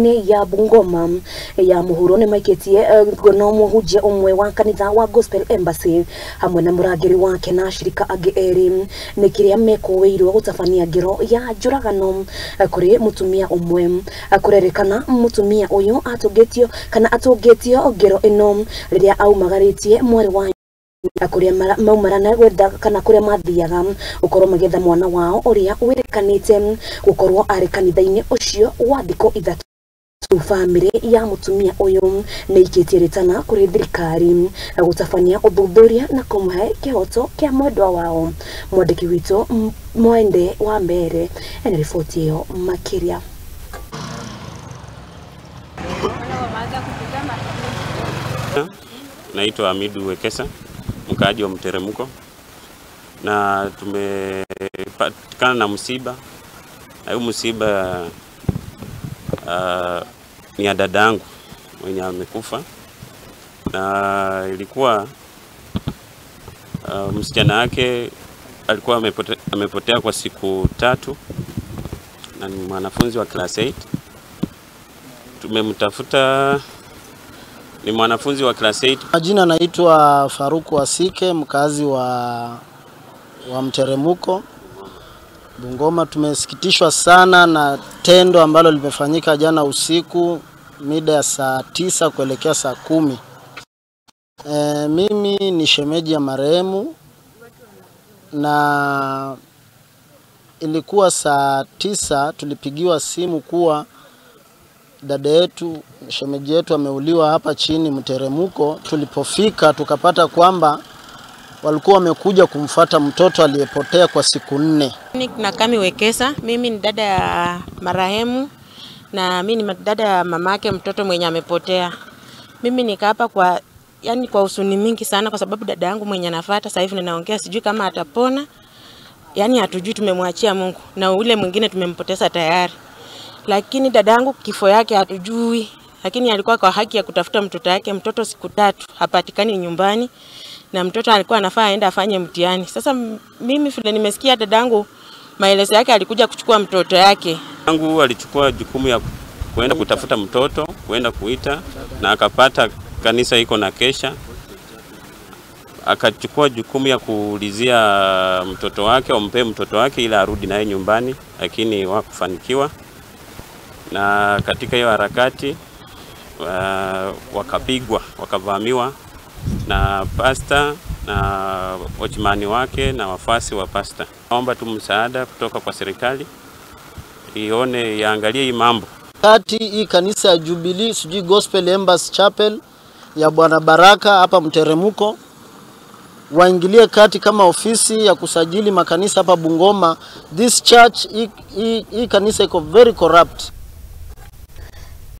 Ya Bungoma ya muhuro ni maikitie ngono muhunjia umwe wa kanitha wa Gospel Embassy hamwe na murangiri wake na ashirika angi eri ni kiria mekuwirwo gutabania ngero ya njuragano kuri mutumia umwe. Kurerikana mutumia uyu atungetio kana atungetio ngero ino riria aumagaritie mwari wa kuria maumarana gwetha kana kuria mathiaga ukorwo magietha mwana wao uria wirikanite gukorwo ari kanitha-ini ucio wa thikũ 3. Family ya mutumia uyu ni ikitie ritana kuri thirikari gutabania uthuthuria na kumuhe kihoto kia mwendwa wao. Mwandiki witu Mwende wa Mbere ena riboti iyo makiria. Naitwa Amidu Wekesa, mkaaji wa Mteremko, na tumepatikana na msiba. Na huu msiba ni ya dadangu mwenye amekufa, na ilikuwa msichana wake alikuwa amepotea kwa siku 3, na ni mwanafunzi wa class 8. Tumemtafuta, ni mwanafunzi wa class 8. Majina naitwa Faruku Wasike, mkazi wa Mteremko Bungoma. Tumesikitishwa sana na tendo ambalo limefanyika jana usiku mida ya saa 9 kuelekea saa 10. Mimi ni shemeji ya marehemu, na ilikuwa saa 9 tulipigiwa simu kuwa dada yetu, shemeji yetu ameuliwa hapa chini Mteremko. Tulipofika tukapata kwamba walikuwa wamekuja kumfuata mtoto aliyepotea kwa siku 4. Na Kami Wekesa, mimi ni dada ya marehemu na mimi ni dada ya mamake mtoto mwenye amepotea. Mimi nika hapa kwa kwa huzuni mingi sana kwa sababu dada yangu mwenye anafuata sasa hivi ninaongea sijui kama atapona. Yani hatujui, tumemwachia Mungu na ule mwingine tumempoteza tayari. Lakini dada yangu kifo yake hatujui, lakini alikuwa kwa haki ya kutafuta mtoto yake. Mtoto siku 3 hapatikani nyumbani, na mtoto alikuwa anafaa aende afanye mtihani. Sasa mimi vile nimesikia dadangu maelezo yake, alikuja kuchukua mtoto yake. Yangu alichukua jukumu ya kuenda kutafuta mtoto, kuenda kuita, na akapata kanisa iko na kesha. Akachukua jukumu ya kuulizia mtoto wake, ampe mtoto wake ili arudi naye nyumbani, lakini hawakufanikiwa. Na katika hiyo harakati wakapigwa, wakavamiwa na pasta na watchman wake na wafasi wa pasta. Naomba tu msaada kutoka kwa serikali ione, iangalie hii mambo. Kati hii kanisa ya Jubilee, sijui Gospel Embassy Chapel ya Bwana Baraka hapa Mteremko, waingilie kati kama ofisi ya kusajili makanisa hapa Bungoma. This church, hii kanisa iko very corrupt.